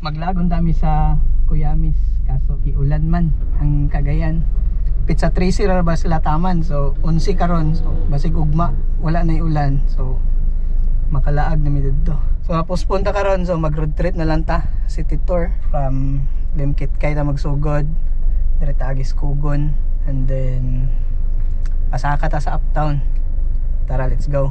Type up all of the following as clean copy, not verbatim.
Maglagon dami sa Kuyamis kaso iulan man ang Cagayan. Pizza 13 ra ba sila taman, so 11 karon, so basig ugma wala na ulan, so makalaag na mi didto. So postpone ta karon, so mag road trip na lang ta, city tour from Limkit kay ta magsugod dire ta Agis Kugon and then pasaka ta sa uptown. Tara, let's go.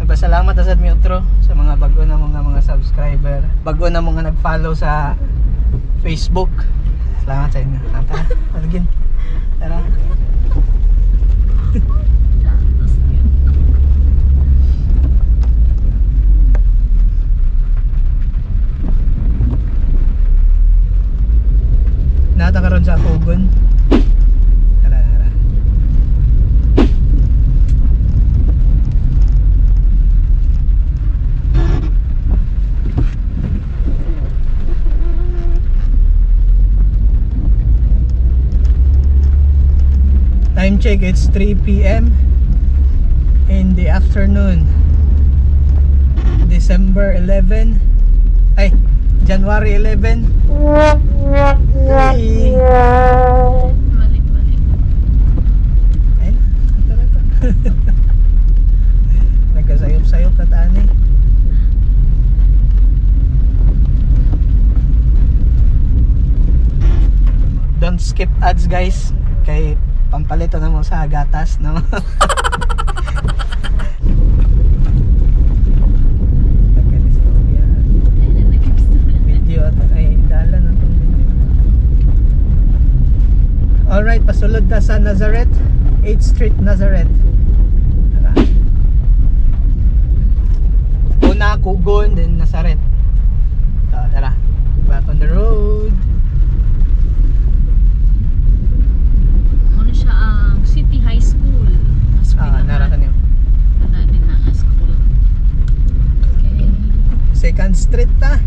Nagpasalamat na sad mi otro sa mga bago na mga subscriber, bago na mga nag-follow sa Facebook. Salamat sa inyo. Ah, tara, palagin. Tara. Nata karon sa Kugon. Tara, tara. Time check, it's 3 p.m. in the afternoon. December 11. Ay, January 11. Ay. Mali, mali. Ayun, tara to. Nagkasayop-sayop na taan eh. Don't skip ads, guys. Kay pampalito na mo sa gatas, no? Nagka-istorya. Ayun, nag-istorya. Video at ay dala na tong video. Alright, pasulod ta sa Nazareth, 8th Street Nazareth. Tara. Una Kugon, then Nazareth. Tara, tara. Back on the road. Ano siya ang City High School. Ah, nara kanyo. Wala din na ang school. Okay. Second Street ta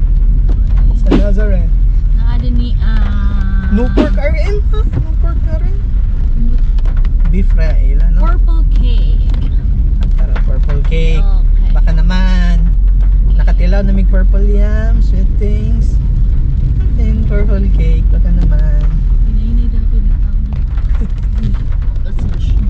sa Nazareth. Naa din ni No Pork RM ha? No Pork RM? Beef ra ila, no? Purple cake. Tara, purple cake. Okay. Baka naman. Nakatilaw na may purple yam, sweet things. And purple cake, baka naman. Hinahinay daw ako ng tao. Kasi siya.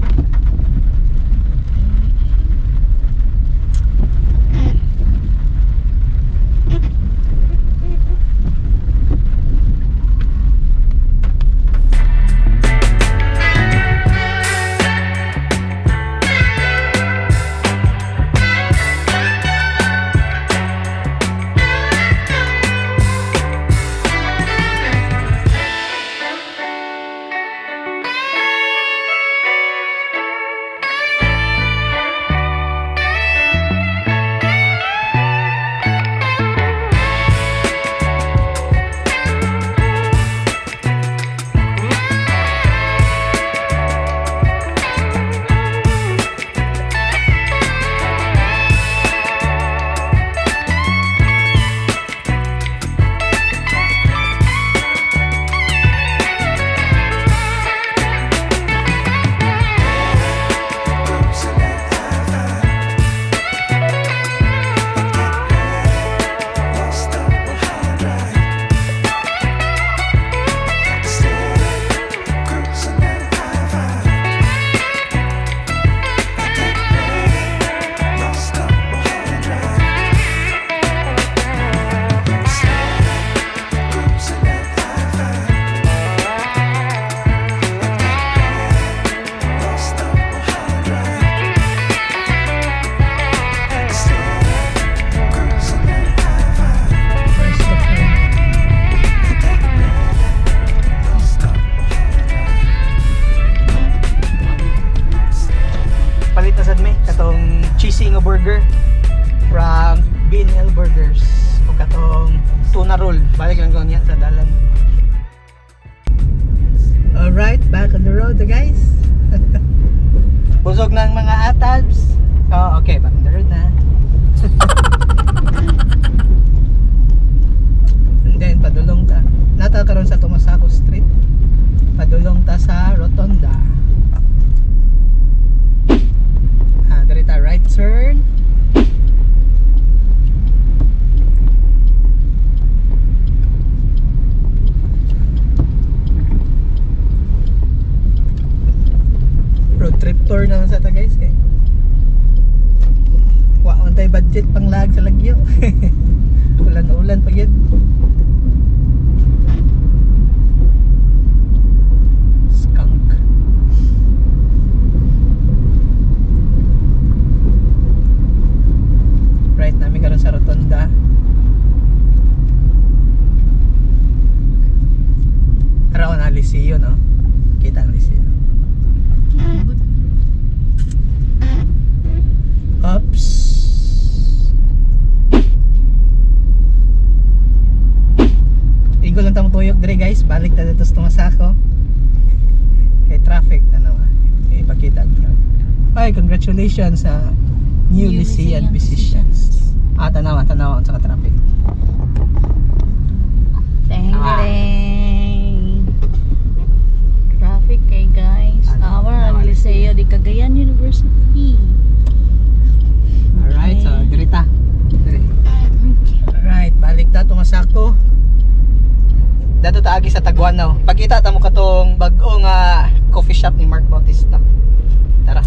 First of all, palit na sad mi katong cheesy nga burger from B&L Burgers o katong tuna roll. Balik lang ko niya sa dalan. Alright, back on the road, guys. Busog ng mga atabs. Oh, okay, back on the road na. And then padulong ta. Nata karon sa Tomasaco Street. Padulong ta sa Rotonda. Ah, diri ta right turn. Road trip tour na lang sa ta, guys, kay wa man tay budget pang lag sa lagyo. Ulan-ulan pa gyud. Skunk. Right namin karon sa Rotonda. Araw na Liceo, no? Kita ang Liceo. Oops. Igo lang tamo tuyok dire, guys. Balik ta dito sa Tomasako. Kay traffic tanawa. Ipakita ang traffic. Ay, congratulations sa new New Lycean Lycean physicians. Ah, tanawa, tanawa sa traffic. Teng Ah. teng. Traffic kay guys. Ano? Our Tama. Liceo de Cagayan University. Alright, so dire ta. Dire. Okay. Alright, balik ta Tomasako. Dato ta agi sa Taguanaw. Pagkita ta mo katong bag-o nga coffee shop ni Mark Bautista. Tara.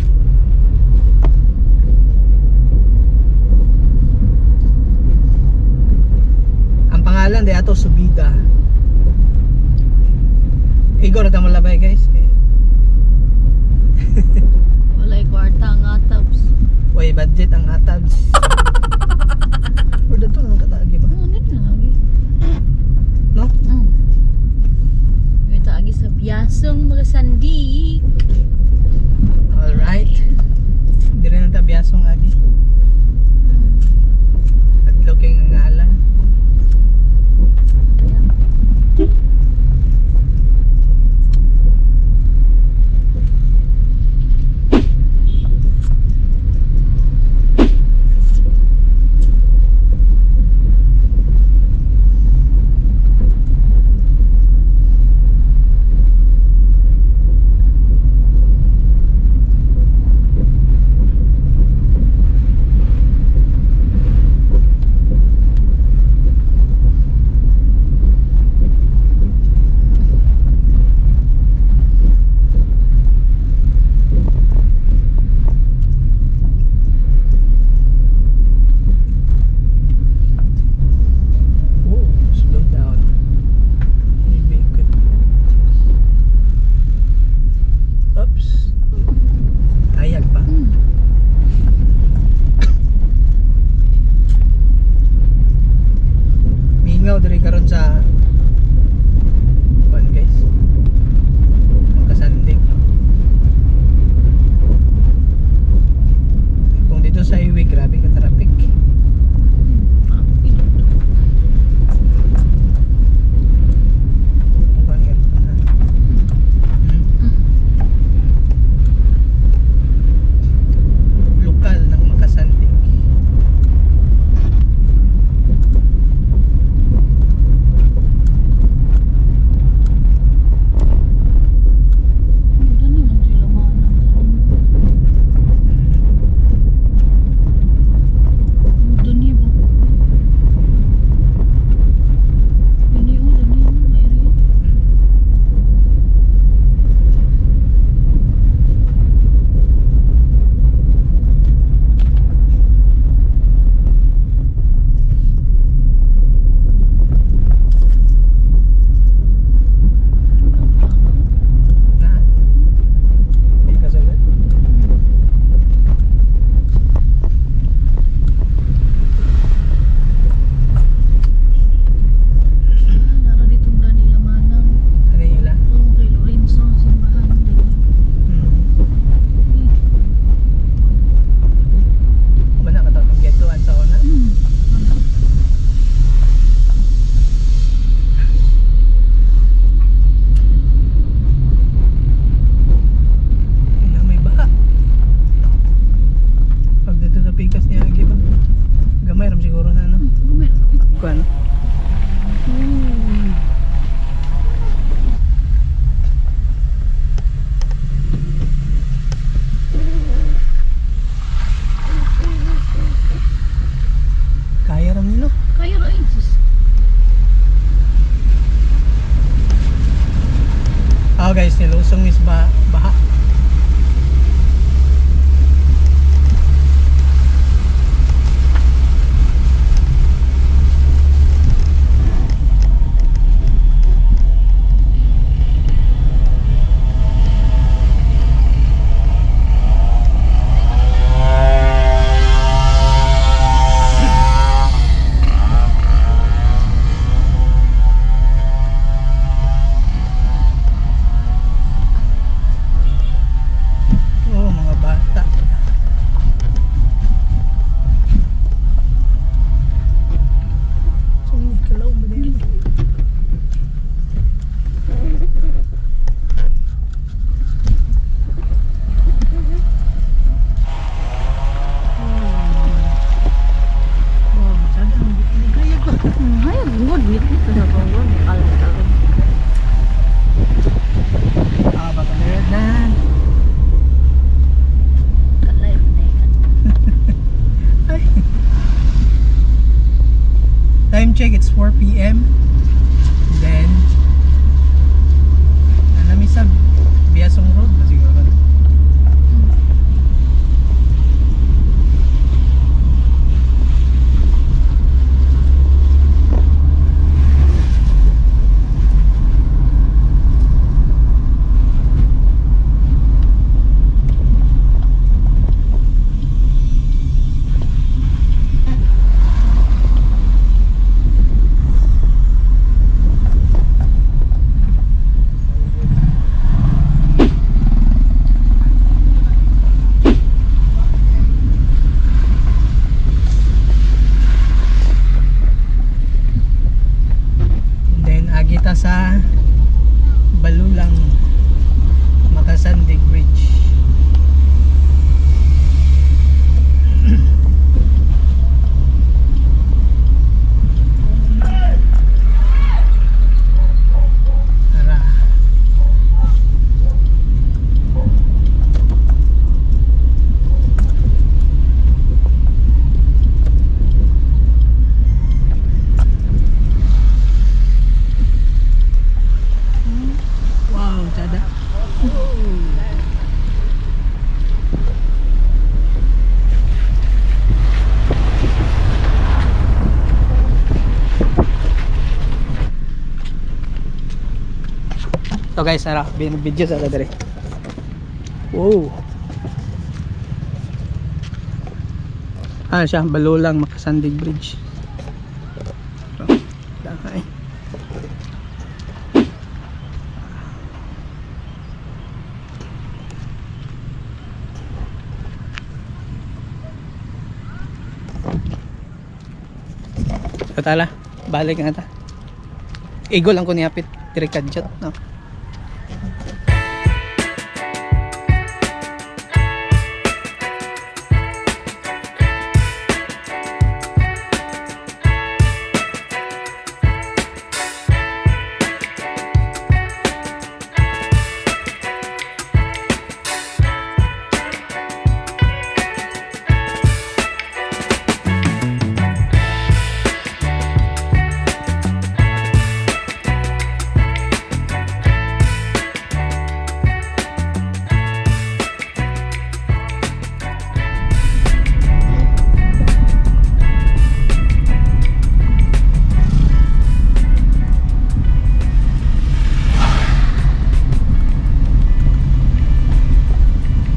Ang pangalan di ato Subida. Igor na ta mo labay, guys. Walay kwarta ang atabs. Way budget ang atabs. Or dato lang kataagi ba? Ano na lagi? No? Ito agi sa biyasong mga sandik. Alright. Dire na ta biyasong agi. At looking ang ngalan. Guys, nilusong is ba baha. Oh, mga bata. So, kalaw ba na yun? Wow, sada ang hayag ba? Hayag good meat nito sa tunggon. Alam. Ah, baka meron na. Kalay na. Ay. Time check, it's 4 p.m. Then, nami sa Biasong Road ba siguro? Then, agi ta sa Balulang Makasandig Bridge. Tara. Wow, tada. So guys, nara, video sa dere. Wow. Ah, siya, Balulang Makasandig Bridge. So, dahil. So tala, balik na ta. Igo lang ko niyapit diri kadyot, no.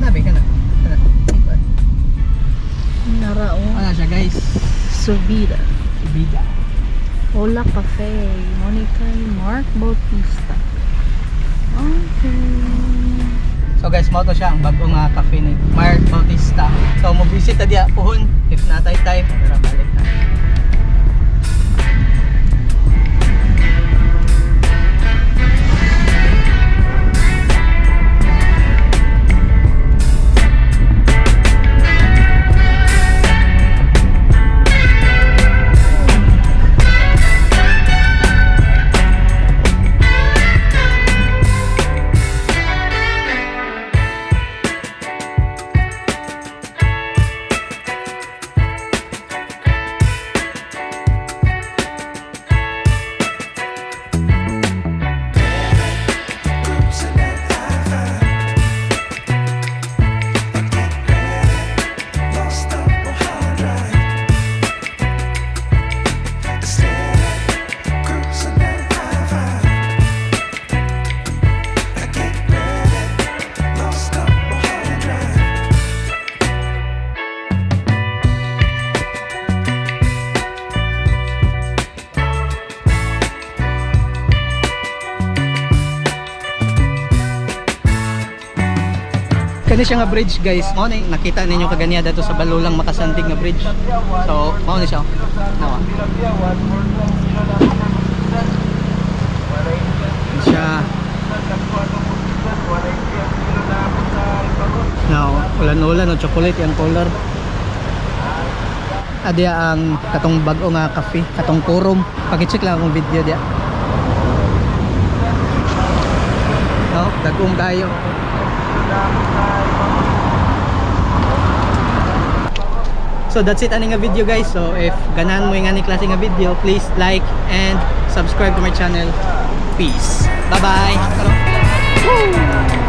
Nabi ka na. Kana. Ikuan. Nara oh. Ano siya guys? Subida. Ibida. Hola Cafe. Monica Mark Bautista. Okay. So guys, mao to siya ang bagong cafe ni Mark Bautista. So mo visit ta diya puhon if natay time, pero balik na. Kini siya nga bridge, guys. Mao ni nakita ninyo kaganiya dito sa Balulang Makasandig nga bridge. So, mao ni siya, oh. Nawa. Ni siya. Now, ulan-ulan o chocolate ang color. Adya ang katong bag-o nga cafe, katong Quorum. Paki-check lang akong video diya. No, dagom kayo. So that's it ani nga video, guys. So if ganahan mo yung ani klase nga video, please like and subscribe to my channel. Peace. Bye-bye. Woo!